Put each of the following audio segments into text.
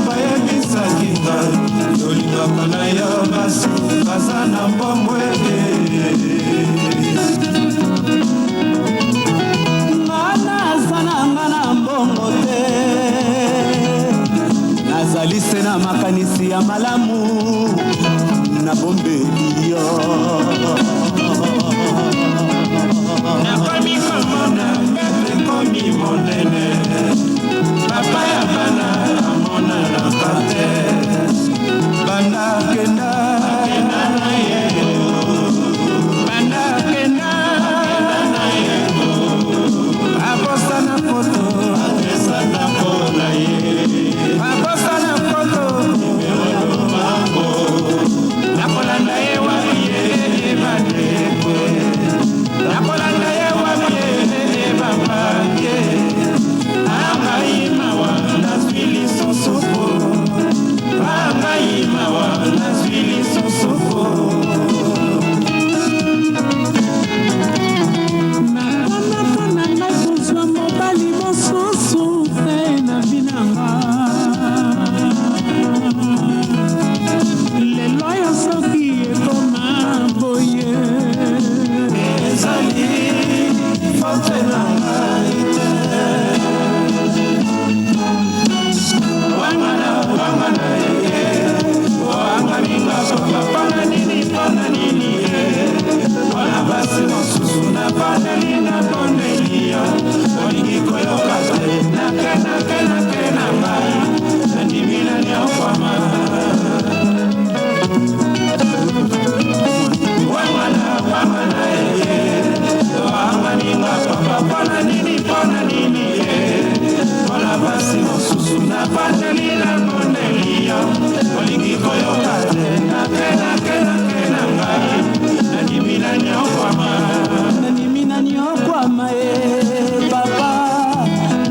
Bayebisaki ngai yolingaka na yo basi baza na mbongo. Nga naza na nga na mbongo te, nazali se na makanisi ya malamu, nabombeli yo. Nakomi komona mbeto ekomi monene, papa ya bana amonanaka te. Banda kenda na ye, banda kenda na ye, abosana foto, abosana foto, nakolanda ye wapi ye bandeko, nakolanda ye wapi ye bapake angai mawa, nazwi lisusu po angai mawa, nazwi lisusu po. Nakanaka na ngai kozwa mobali mosusu te na vie na nga. Lelo oyo soki ekoma boye, ezali faute na ngai te. Wangana, wangana ye, wanganinga papa, mpona nini, mpona nini ye, mpona basi mosusu napandeli, napondeli yo, olingi koyoka te. Nake, nake, nake na ngai, nandimi na nyokwama. Wangana, wangana ye, wanganinga papa, mpona nini, mpona nini ye, mpona basi mosusu napandeli, napondeli yo, olingi koyoka te. Nake, nake, nake na ngai, nandimi na nyokwama. Nandimi na nyokwama e papa,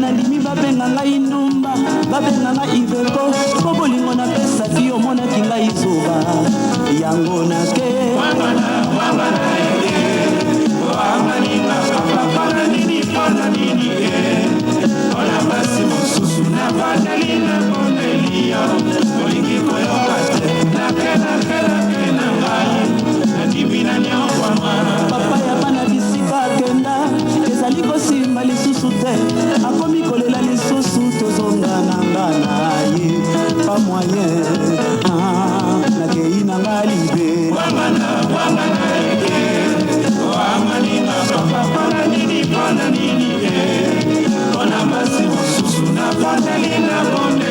nandimi babenga ngai ndumba, babenga ngai iveko, mpo bolingo napesaki omonaki ngai zoba, yango nake. Wangana, wangana ye, wanganinga papa, mpona nini, mpona nini ye, mpona basi mosusu napandeli, napondeli yo, olingi koyoka te. Nake, nake, nake na ngai, nandimi na nyokwama. Papa ya bana bisika akenda ezali kosimba lisusu te, akomi kolela lisusu, tozonga na nga na ye pa moyen. Ah, nakei na nga libela. Wangana, wangana ye, wanganinga papa, mpona nini, mpona nini ye, mpona basi mosusu napandeli, napondeli.